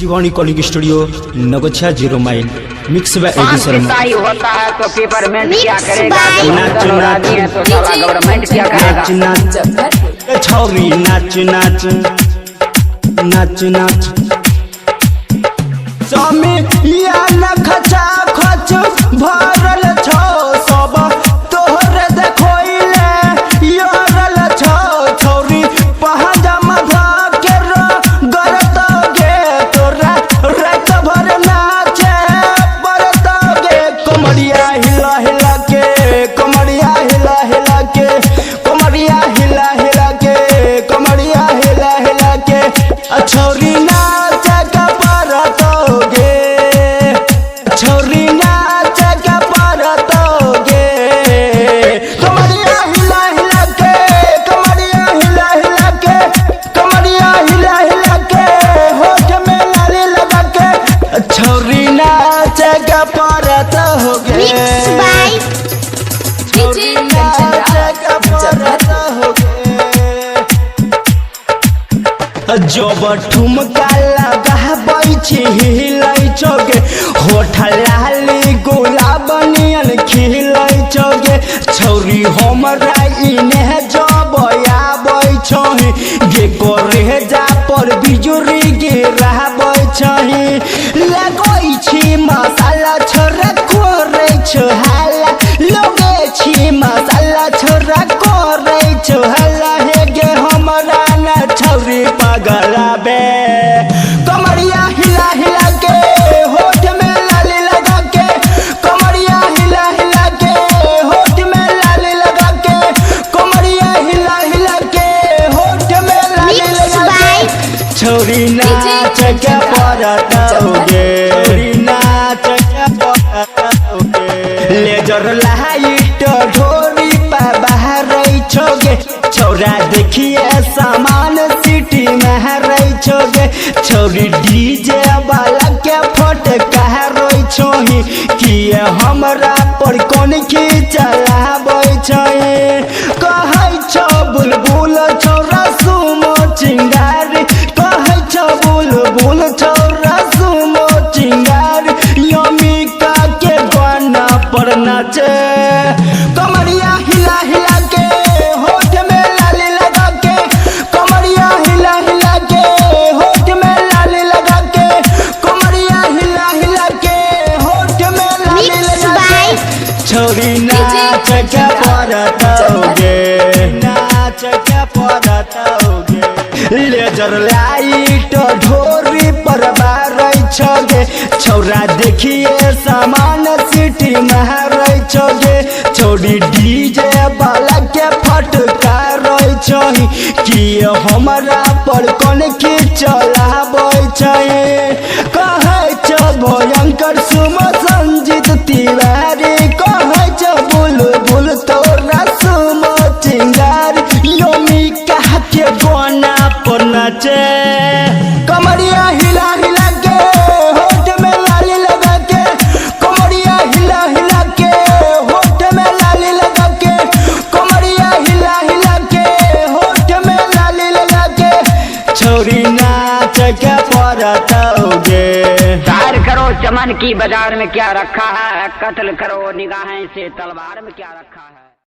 Shivani calling studio, Nagachha 0 mile. Mix by A D पान शर्मा। पिसाई होता है तो पेपरमेंट क्या Mix करेगा? by जब नाच, अंदर नाच। आदमी है तो साला गवर्नमेंट क्या करेगा? नाच नाच मुजफ्फरपुर। ए छौरी नाच नाच नाच नाच। स्वामी या न खचा खच भरल छौ, सब तोहरे देखोइले योरल छौ। छौरी पहजामा धके रो गरत गे, तोरा रात भर नाचे परत गे। कमरिया हिला हिला के, कमरिया हिला हिला के, कमरिया हिला हिला के, कमरिया हिला हिला के। छौरी नाच के परत गे, छौरी नाच के परत गे। कमरिया हिला हिला के, कमरिया हिला हिला के, कमरिया हिला हिला के, होठ में लाली लगा के, छौरी नाच के परत हो गे। Mix by DJ Kanchan Rawat, Muzaffarpur. जब ठुमका लगाबै छी हिलै छौगे, होठ लाली गुलाब नियन खिलै छौगे। छौरी हमरा इने जब आबै छही गे, करे जा पर बिजुरी गिराबै छही। लगै छी मसाला छोरा करै छौ हाला, लगै छी मसाला छोरा करै छौ हाला। हे गे हमरा न छौरी पगलाबे, कमरिया हिला हिला के, होठ में लाली लगा के, कमरिया हिला हिला के, होठ में लाली लगा के, कमरिया हिला हिला के, होठ में लाली Mix लगा के। by छौरी नाच के परत गे, छौरी नाच के परत गे। लेजर लाइट ढोरी पा बाहरै छोगे, छौरा देखिए सामान सिटी में रै छोगे। छौरी डीजे वाला के फटका रोइ छोही, किए हमरा पर कोन खींचलाबै छै। कहै छौ बुलबुल छौरा सुमो चिंगारी, कहै छौ बुलबुल छौरा सुमो चिंगारी। यमिका के गाना पर नाचे, कमरिया हिला हिला के, होठ में लाली लगा के, कमरिया हिला हिला के, होठ में लाली लगा के, कमरिया हिला हिला के, होठ में लाली Mix लगा के। by छौरी नाच के परत गे, नाच के परत गे। लेजर लाइट ढोरी पर बारै छगे, छौरा देखिए सामान सिटी मारै छगे। छौरी डीजे वाला के फटका रोइ छही, किए हमरा पर कोन खींचलाबै छै। कहै छौ भयंकर सुम संजीत तिवारी, कहै छौ बुलबुल तोरा सुमो चिंगारी। यमिका के गाना पर नाचे, कमरिया हिला हिला के, होठ में लाली लगा के, कमरिया हिला हिला के, होठ में लाली लगा के, कमरिया हिला हिला के, होठ में लाली लगा के। छौरी नाच के परत गे। तार करो चमन की बाजार में क्या रखा है, कत्ल करो निगाहें से तलवार में क्या रखा है।